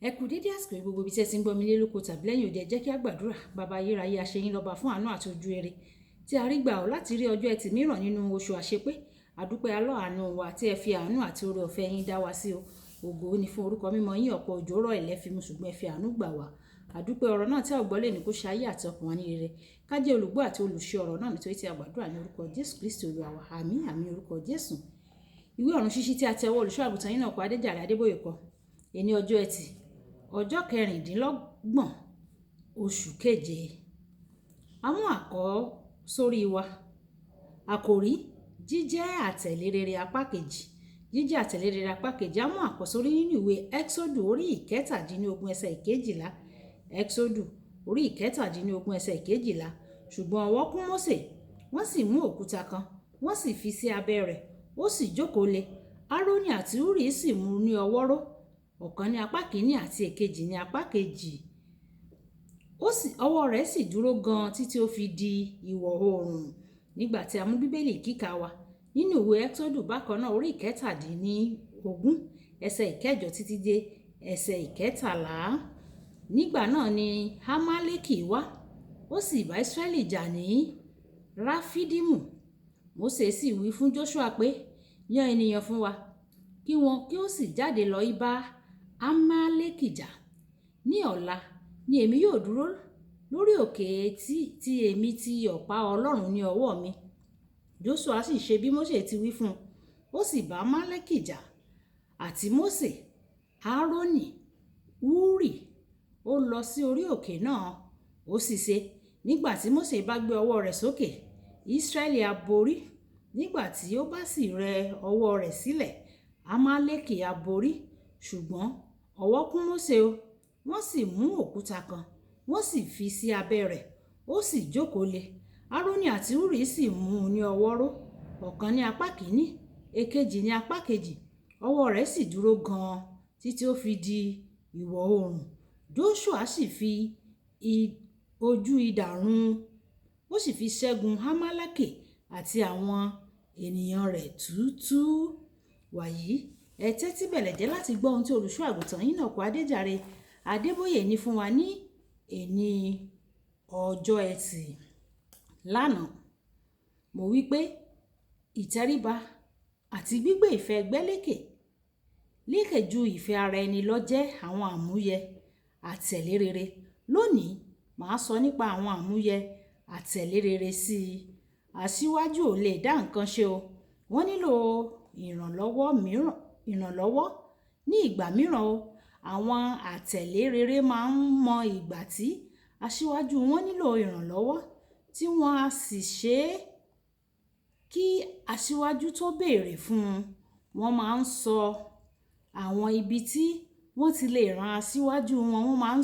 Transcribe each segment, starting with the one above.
Ẹ kú dédé àsìkò yìí gbogbo ibi tí ẹ ti ń gbọ́ mi lé lóko tàbí lẹ́yìn òde. Ẹ jẹ́ kí a gbàdúrà. Bàbá ayérayé, a ṣe yín lọ́ba fún àánú àti ojú rere tí a rí gbà ọ́ láti rí ọjọ́ ẹtì mìíràn nínú oṣù àṣepé. Àdúpẹ́ aláàánú wa tí ẹ fi àánú àti oore ọ̀fẹ́ yín dá wa sí o. Ògo ni fún orúkọ mímọ́ yín. Ọ̀pọ̀ òjò rọ̀, ilẹ̀ fi mu, ṣùgbọ́n ẹ fi àánú gbà wá. Àdúpẹ́ ọ̀rọ̀ náà tí a ò gbọ́ lè ní kó ṣe ayé àti ọkàn wa ní rere. Ká jẹ́ olùgbọ́ àti olùṣe ọ̀rọ̀ náà, nítorí tí a gbàdúrà ní orúkọ Jésù Kristi Olúwa wa. Àmín, àmín, orúkọ Jésù. Ìwé ọ̀run ṣíṣí tí a tẹ ọwọ́ olùṣọ́ àgùntàn yín náà kọ, Adéjàre Adébóyè kọ. Èní ọjọ́ ẹtì, ọjọ́ 26 oṣù keje. Àwọn àkọ́ sórí wa. Àkòrí: jíjẹ́ àtẹ̀lé rere apá kejì. Jíjẹ́ àtẹ̀lé rere apá kejì. Àwọn àkọ́sórí nínú ìwé Ẹ́xódù orí 17 ẹsẹ̀ 12. Ẹ́xódù orí 17 ẹsẹ̀ 12. Ṣùgbọ́n ọwọ́ kún Mósè, wọ́n sì mú òkúta kan, wọ́n sì fi sí abẹ́ rẹ̀, ó sì jókòó lé. Árónì àti Húrì sì mú ní ọwọ́ ró, ọ̀kan ní apá kìíní àti èkejì ní apá kejì. Ó sì ọwọ́ rẹ̀ sì dúró gan títí ó fi di ìwọ̀ oòrùn. Nígbà tí a mú Bíbélì kíkà wa nínú ìwé Ẹ́xódù bákan náà, orí 17 ẹsẹ̀ 8 títí dé ẹsẹ̀ 13. Nígbà náà ni Amaleki wá, ó sì bá Ísírẹ́lì jà ní Ráfídímù. Mósè sì wí fún Joṣua pé, "Yan ènìyàn fún wa, kí wọn kí ó sì jáde lọ bá Amaleki jà. Ní ọ̀la ni èmi yóò dúró lórí òkè tí èmi ti ọ̀pá Ọlọ́run ní ọwọ́ mi." Joṣua sì ṣe bí Mósè ti wí fún un, ó sì bá Amaleki jà. Àti Mósè, Aaroni, Húrì, ó lọ sí orí òkè náà. Ó sì ṣe, nígbà tí Mósè bá gbé ọwọ́ rẹ̀ sókè, Ísírẹ́lì á borí. Nígbà tí ó bá sì rẹ ọwọ́ rẹ̀ sílẹ̀, Amaleki á borí. Ṣùgbọ́n ọwọ́ kún Mósè o, wọ́n sì mú òkúta kan, wọ́n sì fi sí abẹ́ rẹ̀, ó sì jókòó lé. Aaroni àti Húrì sì mú un ní ọwọ́ ró, ọ̀kan ní apá kìíní, èkejì ní apá kejì. Ọwọ́ rẹ̀ sì dúró gan títí ó fi di ìwọ̀ oòrùn. Joṣua sì fi ojú idà run, ó sì fi ṣẹ́gun Amaleki àti àwọn ènìyàn rẹ̀ túútúú. Wàyí, ẹ tẹ́tí bẹ̀lẹ̀jẹ́ láti gbọ́ ohun tí olùṣọ́ àgùntàn yín náà kọ, Adéjàre Adébóyè, ní fún wa ní èní ọjọ́ ẹtì. Lánàá, mo wí pé ìtẹríba àti gbígbé ìfẹ́ ẹgbẹ́ lékè lékè ju ìfẹ́ ara ẹni lọ jẹ́ àwọn àmúyẹ àtẹ̀lé rere. Lónìí, màá sọ nípa àwọn àmúyẹ àtẹ̀lé rere sí i. Aṣíwájú ò lè dá nǹkan ṣe o. Wọ́n nílò ìrànlọ́wọ́ mìíràn, ìrànlọ́wọ́ ní ìgbà mìíràn o. Àwọn àtẹ̀lé rere máa ń mọ ìgbà tí aṣíwájú wọn nílò ìrànlọ́wọ́, tí wọ́n á sì ṣe é kí aṣíwájú tó béèrè fún un. Wọ́n máa ń sọ àwọn ibi tí wọ́n ti lè ran aṣíwájú wọn. Wọ́n máa ń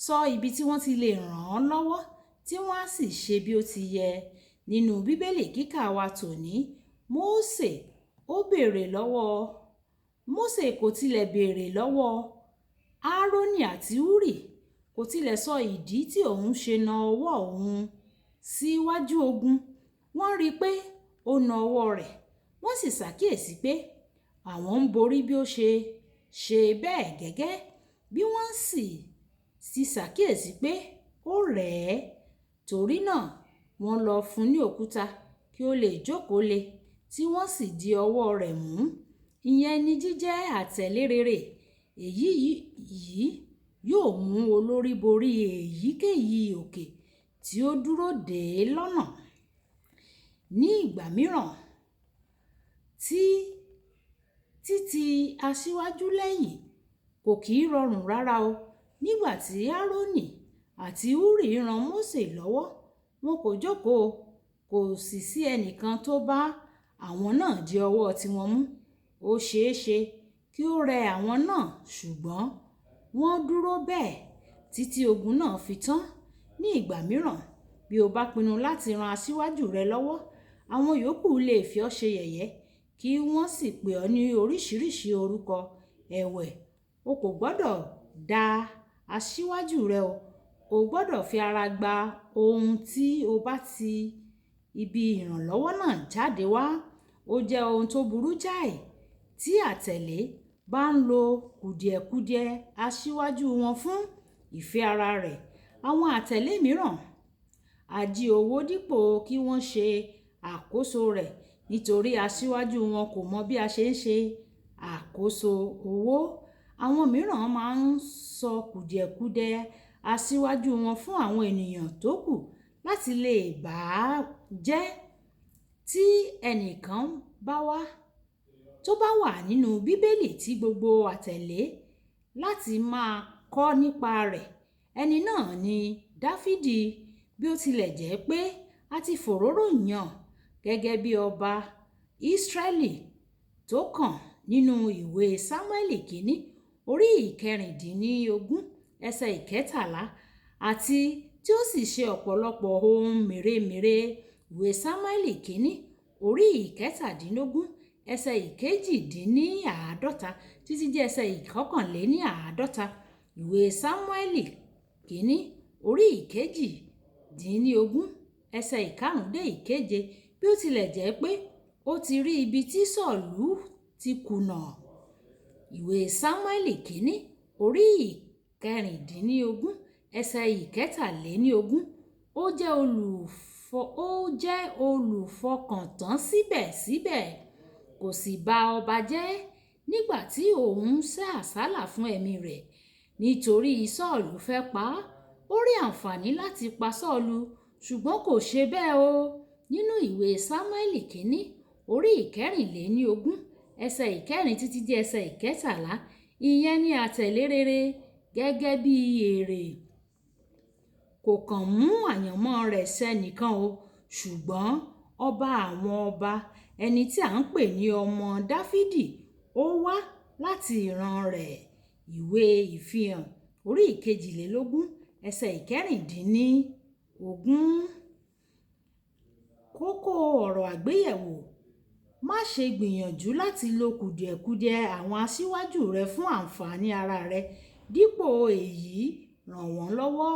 sọ ibi tí wọ́n ti lè ràn án lọ́wọ́, tí wọ́n á sì ṣe bí ó ti yẹ. Nínú Bíbélì kíkà wa tòní, Mósè ó béèrè lọ́wọ́ Mósè kò tilẹ̀ béèrè lọ́wọ́ Árónì àti Húrì, kò tilẹ̀ sọ ìdí tí òun ṣe na ọwọ́ òun síwájú ogun. Wọ́n rí i pé ó na ọwọ́ rẹ̀, wọ́n sì ṣàkíyèsí pé àwọn ń borí bí ó ṣe ṣe bẹ́ẹ̀ gẹ́gẹ́ bí wọ́n sì ti ṣàkíyèsí pé ó rẹ̀ ẹ́. Torí náà, wọ́n lọ fún ní òkúta kí ó lè jókòó lé, tí wọ́n sì di ọwọ́ rẹ̀ mú. Ìyẹn ni jíjẹ́ àtẹ̀lé rere. Èyí yìí yóò mú olórí borí èyíkéyìí òkè tí ó dúró dè é lọ́nà. Ní ìgbà mìíràn, tí títí aṣíwájú lẹ́yìn kò kì í rọrùn rárá o. Nígbà tí Árónì àti Húrì ran Mósè lọ́wọ́, wọn kò jókòó, kò sì sí ẹnìkan tó bá àwọn náà di ọwọ́ tiwọn mú. Ó ṣeé ṣe kí ó rẹ àwọn náà, ṣùgbọ́n wọ́n dúró bẹ́ẹ̀ títí ogun náà fi tán. Ní ìgbà mìíràn, bí o bá pinnu láti ran aṣíwájú rẹ lọ́wọ́, àwọn yòókù lè fi ọ́ ṣe yẹ̀yẹ́ kí wọ́n sì pè ọ́ ní oríṣiríṣi orúkọ. Ẹ̀wẹ̀, o kò gbọ́dọ̀ da aṣíwájú rẹ o. O gbọ́dọ̀ fi ara gba ohun tí o bá ti ibi ìrànlọ́wọ́ náà jáde wá. Ó jẹ́ ohun tó burú jáì tí àtẹ̀lé bá ń lo kùdìẹ̀kudiẹ aṣíwájú wọn fún ìfẹ́ ara rẹ̀. Àwọn àtẹ̀lé mìíràn á jí owó dípò kí wọ́n ṣe àkóso rẹ̀ nítorí aṣíwájú wọn kò mọ bí a ṣe ń ṣe àkóso owó. Àwọn mìíràn máa ń sọ kùdìẹ̀kudiẹ aṣíwájú wọn fún àwọn ènìyàn tó kù láti lè bà á jẹ́. Tí ẹnìkan bá wà tó bá wà nínú Bíbélì tí gbogbo àtẹ̀lé láti máa kọ́ nípa rẹ̀, ẹni náà ni Dáfídì. Bí ó tilẹ̀ jẹ́ pé a ti fòróró yàn gẹ́gẹ́ bí ọba Ísírẹ́lì tó kàn nínú ìwé Sámúẹ́lì kìíní orí 16 ẹsẹ̀ 13, àti tí ó sì ṣe ọ̀pọ̀lọpọ̀ ohun mèremère, ìwé Sámúẹ́lì kìíní orí 17 ẹsẹ̀ 48 títí dé ẹsẹ̀ 51, ìwé Sámúẹ́lì kìíní orí 18 ẹsẹ̀ 5 dé 7. Bí ó tilẹ̀ jẹ́ pé ó ti rí ibi tí Sọ́ọ̀lù ti kùnà, ìwé Sámúẹ́lì kìíní orí 16 ẹsẹ̀ 23, ó jẹ́ olùfọkàntán síbẹ̀síbẹ̀, kò sì ba ọba jẹ́ nígbà tí òun ń sá àsálà fún ẹ̀mí rẹ̀ nítorí Sọ́ọ̀lù fẹ́ pa á. Ó rí àǹfààní láti pa Sọ́ọ̀lù, ṣùgbọ́n kò ṣe bẹ́ẹ̀ o. Nínú ìwé Sámúẹ́lì kìíní orí 24 ẹsẹ̀ 4 títí dé ẹsẹ̀ 13, ìyẹn ni àtẹ̀lé rere gẹ́gẹ́ bí èrè. Kò kàn mú àyànmọ́ rẹ̀ ṣẹ nìkan o, ṣùgbọ́n ọba àwọn ọba, ẹni tí à ń pè ní ọmọ Dáfídì, ó wá láti ìran rẹ̀. Ìwé Ìfihàn orí 22 ẹsẹ̀ 16. Kókó ọ̀rọ̀ àgbéyẹ̀wò: má ṣe gbìyànjú láti lo kùdìẹ̀kudiẹ àwọn aṣíwájú rẹ fún àǹfààní ara rẹ. Dípò èyí, ràn wọ́n lọ́wọ́.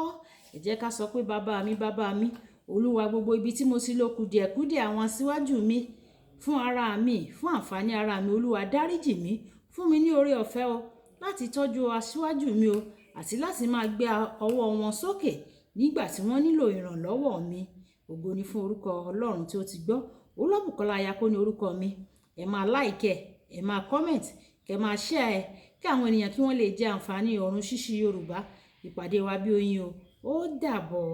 Ẹ jẹ́ ká sọ pé bàbá mi, bàbá mi, Olúwa, gbogbo ibi tí mo ti lo kùdìẹ̀kudiẹ àwọn aṣíwájú mi fún ara mi, fún àǹfààní ara mi, Olúwa dáríjì mí, fún mi ní oore ọ̀fẹ́ o láti tọ́jú aṣíwájú mi o, àti láti máa gbé ọwọ́ wọn sókè nígbà tí wọ́n nílò ìrànlọ́wọ́ mi. Ògo ni fún orúkọ Ọlọ́run tí ó ti gbọ́. Olúwabùkọ́lá Ayako ní orúkọ mi. Ẹ máa like ẹ, ẹ máa comment, kẹ máa share ẹ, kí àwọn ènìyàn kí wọ́n lè jẹ àǹfààní ọ̀run ṣíṣí Yorùbá. Ìpàdé wa bí oyin o. Ó dàbọ̀.